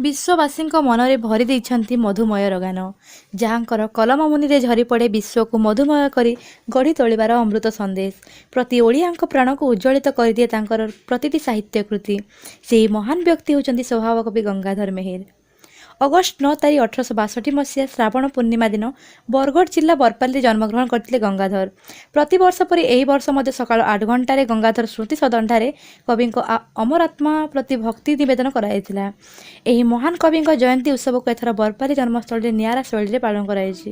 ବିଶ୍ୱବାସୀଙ୍କ ମନରେ ଭରି ଦେଇଛନ୍ତି ମଧୁମୟର ଗାନ, ଯାହାଙ୍କର କଲମ ମୁନିରେ ଝରିପଡ଼େ ବିଶ୍ୱକୁ ମଧୁମୟ କରି ଗଢ଼ି ତୋଳିବାର ଅମୃତ ସନ୍ଦେଶ। ପ୍ରତି ଓଡ଼ିଆଙ୍କ ପ୍ରାଣକୁ ଉଜ୍ଜ୍ୱଳିତ କରିଦିଏ ତାଙ୍କର ପ୍ରତିଟି ସାହିତ୍ୟ କୃତି। ସେହି ମହାନ ବ୍ୟକ୍ତି ହେଉଛନ୍ତି ସ୍ୱଭାବ କବି ଗଙ୍ଗାଧର ମେହେର। ଅଗଷ୍ଟ 9 ତାରିଖ 1862 ମସିହା ଶ୍ରାବଣ ପୂର୍ଣ୍ଣିମା ଦିନ ବରଗଡ଼ ଜିଲ୍ଲା ବରପାଲିରେ ଜନ୍ମଗ୍ରହଣ କରିଥିଲେ ଗଙ୍ଗାଧର। ପ୍ରତିବର୍ଷ ପରି ଏହି ବର୍ଷ ମଧ୍ୟ ସକାଳ 8 ଘଣ୍ଟାରେ ଗଙ୍ଗାଧର ସ୍ମୃତି ସଦନଠାରେ କବିଙ୍କ ଅମରାତ୍ମା ପ୍ରତି ଭକ୍ତି ନିବେଦନ କରାଯାଇଥିଲା। ଏହି ମହାନ କବିଙ୍କ ଜୟନ୍ତୀ ଉତ୍ସବକୁ ଏଥର ବରପାଲି ଜନ୍ମସ୍ଥଳୀରେ ନିଆରା ଶୈଳୀରେ ପାଳନ କରାଯାଇଛି।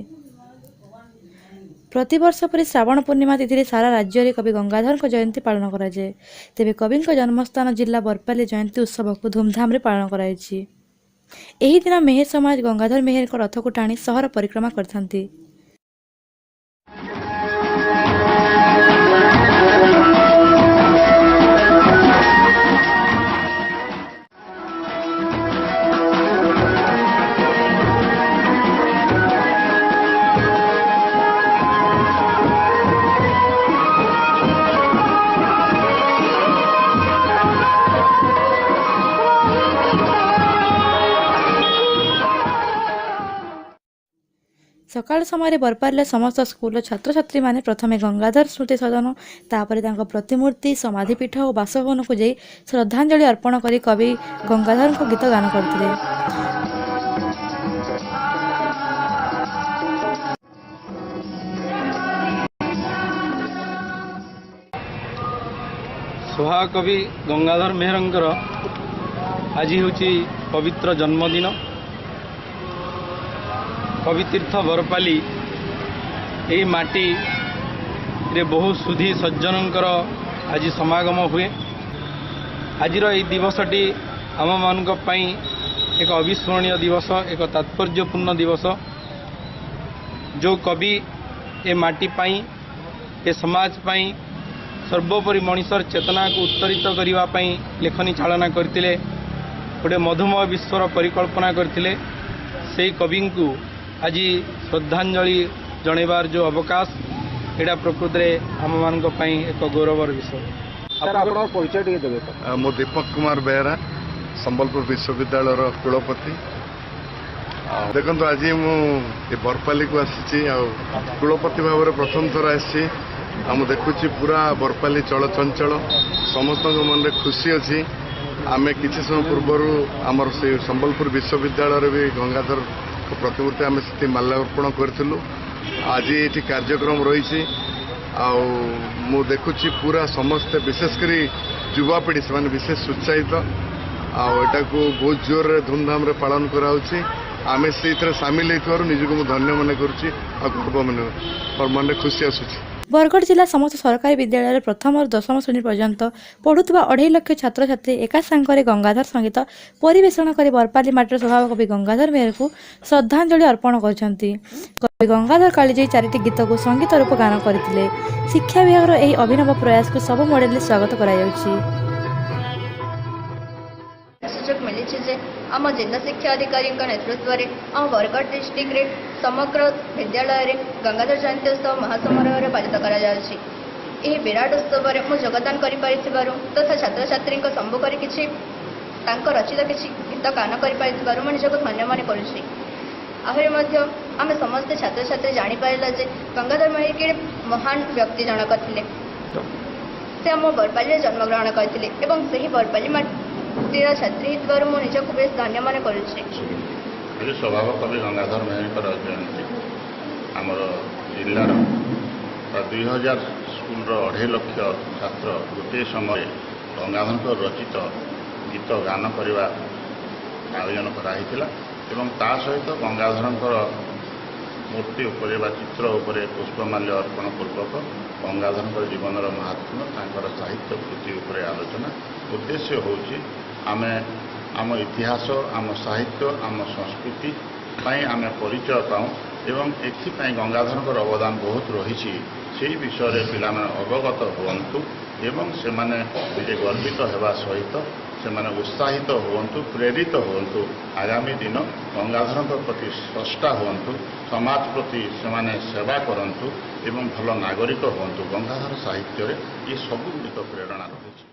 ପ୍ରତିବର୍ଷ ପରି ଶ୍ରାବଣ ପୂର୍ଣ୍ଣିମା ତିଥିରେ ସାରା ରାଜ୍ୟରେ କବି ଗଙ୍ଗାଧରଙ୍କ ଜୟନ୍ତୀ ପାଳନ କରାଯାଏ। ତେବେ କବିଙ୍କ ଜନ୍ମସ୍ଥାନ ଜିଲ୍ଲା ବରପାଲି ଜୟନ୍ତୀ ଉତ୍ସବକୁ ଧୁମଧାମରେ ପାଳନ କରାଯାଇଛି। ଏହି ଦିନ ମେହେର ସମାଜ ଗଙ୍ଗାଧର ମେହେରଙ୍କ ରଥକୁ ଟାଣି ସହର ପରିକ୍ରମା କରିଥାନ୍ତି। ସକାଳ ସମୟରେ ବରପାଲିର ସମସ୍ତ ସ୍କୁଲର ଛାତ୍ରଛାତ୍ରୀମାନେ ପ୍ରଥମେ ଗଙ୍ଗାଧର ସ୍ମୃତି ସଦନ, ତାପରେ ତାଙ୍କ ପ୍ରତିମୂର୍ତ୍ତି, ସମାଧିପୀଠ ଓ ବାସଭବନକୁ ଯାଇ ଶ୍ରଦ୍ଧାଞ୍ଜଳି ଅର୍ପଣ କରି କବି ଗଙ୍ଗାଧରଙ୍କ ଗୀତ ଗାନ କରିଥିଲେ। ସ୍ୱଭାବ କବି ଗଙ୍ଗାଧର ମେହେରଙ୍କର ଆଜି ହେଉଛି ପବିତ୍ର ଜନ୍ମଦିନ। କବିତୀର୍ଥ ବରପାଲି ଏହି ମାଟିରେ ବହୁ ସୁଧୀ ସଜ୍ଜନଙ୍କର ଆଜି ସମାଗମ ହୁଏ। ଆଜିର ଏହି ଦିବସଟି ଆମମାନଙ୍କ ପାଇଁ ଏକ ଅବିସ୍ମରଣୀୟ ଦିବସ, ଏକ ତାତ୍ପର୍ଯ୍ୟପୂର୍ଣ୍ଣ ଦିବସ। ଯେଉଁ କବି ଏ ମାଟି ପାଇଁ, ଏ ସମାଜ ପାଇଁ, ସର୍ବୋପରି ମଣିଷର ଚେତନାକୁ ଉତ୍ତରିତ କରିବା ପାଇଁ ଲେଖନୀ ଚାଳନା କରିଥିଲେ, ଗୋଟେ ମଧୁମୟ ବିଶ୍ୱର ପରିକଳ୍ପନା କରିଥିଲେ, ସେଇ କବିଙ୍କୁ ଆଜି ଶ୍ରଦ୍ଧାଞ୍ଜଳି ଜଣାଇବାର ଯେଉଁ ଅବକାଶ, ଏଇଟା ପ୍ରକୃତରେ ଆମମାନଙ୍କ ପାଇଁ ଏକ ଗୌରବର ବିଷୟ। ଆପଣଙ୍କ ପରିଚୟ ଟିକେ ଦେବେ? ମୁଁ ଦୀପକ କୁମାର ବେହେରା, ସମ୍ବଲପୁର ବିଶ୍ୱବିଦ୍ୟାଳୟର କୁଳପତି। ଦେଖନ୍ତୁ, ଆଜି ମୁଁ ଏ ବରପାଲିକୁ ଆସିଛି ଆଉ କୁଳପତି ଭାବରେ ପ୍ରଥମ ଥର ଆସିଛି। ଆଉ ମୁଁ ଦେଖୁଛି ପୁରା ବରପାଲି ଚଳଚଞ୍ଚଳ, ସମସ୍ତଙ୍କ ମନରେ ଖୁସି ଅଛି। ଆମେ କିଛି ସମୟ ପୂର୍ବରୁ ଆମର ସେ ସମ୍ବଲପୁର ବିଶ୍ୱବିଦ୍ୟାଳୟରେ ବି ଗଙ୍ଗାଧର ପ୍ରତିମୂର୍ତ୍ତି ଆମେ ସେଠି ମାଲ୍ୟାର୍ପଣ କରିଥିଲୁ। ଆଜି ଏଠି କାର୍ଯ୍ୟକ୍ରମ ରହିଛି ଆଉ ମୁଁ ଦେଖୁଛି ପୁରା ସମସ୍ତେ, ବିଶେଷ କରି ଯୁବାପିଢ଼ି, ସେମାନେ ବିଶେଷ ଉତ୍ସାହିତ ଆଉ ଏଟାକୁ ବହୁତ ଜୋରରେ ଧୁମଧାମରେ ପାଳନ କରାହେଉଛି। ଆମେ ସେଇଥିରେ ସାମିଲ ହେଇଥିବାରୁ ନିଜକୁ ମୁଁ ଧନ୍ୟ ମନେ କରୁଛି ଆଉ ଗର୍ବ ମନେ, ମୋର ମନରେ ଖୁସି ଆସୁଛି। ବରଗଡ଼ ଜିଲ୍ଲା ସମସ୍ତ ସରକାରୀ ବିଦ୍ୟାଳୟରେ ପ୍ରଥମରୁ ଦଶମ ଶ୍ରେଣୀ ପର୍ଯ୍ୟନ୍ତ ପଢ଼ୁଥିବା 2.5 ଲକ୍ଷ ଛାତ୍ରଛାତ୍ରୀ ଏକା ସାଙ୍ଗରେ ଗଙ୍ଗାଧର ସଙ୍ଗୀତ ପରିବେଷଣ କରି ବରପାଲି ମାଟିର ସ୍ୱଭାବ କବି ଗଙ୍ଗାଧର ମେହେରଙ୍କୁ ଶ୍ରଦ୍ଧାଞ୍ଜଳି ଅର୍ପଣ କରିଛନ୍ତି। କବି ଗଙ୍ଗାଧର କାଳିଜାଇ 4ଟି ଗୀତକୁ ସଙ୍ଗୀତ ରୂପ ଗାନ କରିଥିଲେ। ଶିକ୍ଷା ବିଭାଗର ଏହି ଅଭିନବ ପ୍ରୟାସକୁ ସବୁ ମଡେଲରେ ସ୍ୱାଗତ କରାଯାଉଛି। ସୁଯୋଗ ମିଳିଛି ଯେ ଆମ ଜିଲ୍ଲା ଶିକ୍ଷା ଅଧିକାରୀଙ୍କ ନେତୃତ୍ୱରେ ଆମ ବରଗଡ଼ ଡିଷ୍ଟ୍ରିକ୍ଟରେ ସମଗ୍ର ବିଦ୍ୟାଳୟରେ ଗଙ୍ଗାଧର ଜୟନ୍ତୀ ଉତ୍ସବ ମହାସମାରୋହରେ ପାଳିତ କରାଯାଉଛି। ଏହି ବିରାଟ ଉତ୍ସବରେ ମୁଁ ଯୋଗଦାନ କରିପାରିଥିବାରୁ ତଥା ଛାତ୍ରଛାତ୍ରୀଙ୍କ ସମ୍ମୁଖରେ କିଛି ତାଙ୍କ ରଚିତ କିଛି ଗୀତ ଗାନ କରିପାରିଥିବାରୁ ମୁଁ ନିଜକୁ ଧନ୍ୟ ମନେ କରୁଛି। ଆହୁରି ମଧ୍ୟ ଆମେ ସମସ୍ତେ ଛାତ୍ରଛାତ୍ରୀ ଜାଣିପାରିଲା ଯେ ଗଙ୍ଗାଧର ମେହେର କେଡ଼େ ମହାନ ବ୍ୟକ୍ତି ଜଣକ ଥିଲେ। ସେ ଆମ ବରପାଲିରେ ଜନ୍ମଗ୍ରହଣ କରିଥିଲେ ଏବଂ ସେହି ବରପାଲି ମାଟିର ଛାତ୍ରୀ ହେଇଥିବାରୁ ମୁଁ ନିଜକୁ ବେଶ ଧନ୍ୟ ମନେ କରୁଛି। ଆଜି ସ୍ୱଭାବ କବି ଗଙ୍ଗାଧର ମେହେରଙ୍କର ଜୟନ୍ତୀ। ଆମର ଜିଲ୍ଲାର ପ୍ରାୟ 2000 ସ୍କୁଲର 2.5 ଲକ୍ଷ ଛାତ୍ର ଗୋଟିଏ ସମୟରେ ଗଙ୍ଗାଧରଙ୍କ ରଚିତ ଗୀତ ଗାନ କରିବା ଆୟୋଜନ କରାହେଇଥିଲା ଏବଂ ତା ସହିତ ଗଙ୍ଗାଧରଙ୍କର ମୂର୍ତ୍ତି ଉପରେ ବା ଚିତ୍ର ଉପରେ ପୁଷ୍ପମାଲ୍ୟ ଅର୍ପଣ ପୂର୍ବକ ଗଙ୍ଗାଧରଙ୍କର ଜୀବନର ମାହାତ୍ମ୍ୟ, ତାଙ୍କର ସାହିତ୍ୟ କୃତି ଉପରେ ଆଲୋଚନା। ଉଦ୍ଦେଶ୍ୟ ହେଉଛି ଆମେ ଆମ ଇତିହାସ, ଆମ ସାହିତ୍ୟ, ଆମ ସଂସ୍କୃତି ପାଇଁ ଆମେ ପରିଚୟ ପାଉ ଏବଂ ଏଥିପାଇଁ ଗଙ୍ଗାଧରଙ୍କର ଅବଦାନ ବହୁତ ରହିଛି। ସେଇ ବିଷୟରେ ପିଲାମାନେ ଅବଗତ ହୁଅନ୍ତୁ ଏବଂ ସେମାନେ ନିଜେ ଗର୍ବିତ ହେବା ସହିତ ସେମାନେ ଉତ୍ସାହିତ ହୁଅନ୍ତୁ, ପ୍ରେରିତ ହୁଅନ୍ତୁ, ଆଗାମୀ ଦିନ ଗଙ୍ଗାଧରଙ୍କ ପ୍ରତି ସ୍ରଷ୍ଟା ହୁଅନ୍ତୁ, ସମାଜ ପ୍ରତି ସେମାନେ ସେବା କରନ୍ତୁ ଏବଂ ଭଲ ନାଗରିକ ହୁଅନ୍ତୁ। ଗଙ୍ଗାଧର ସାହିତ୍ୟରେ ଏ ସବୁଗୁଡ଼ିକ ପ୍ରେରଣା ରହିଛି।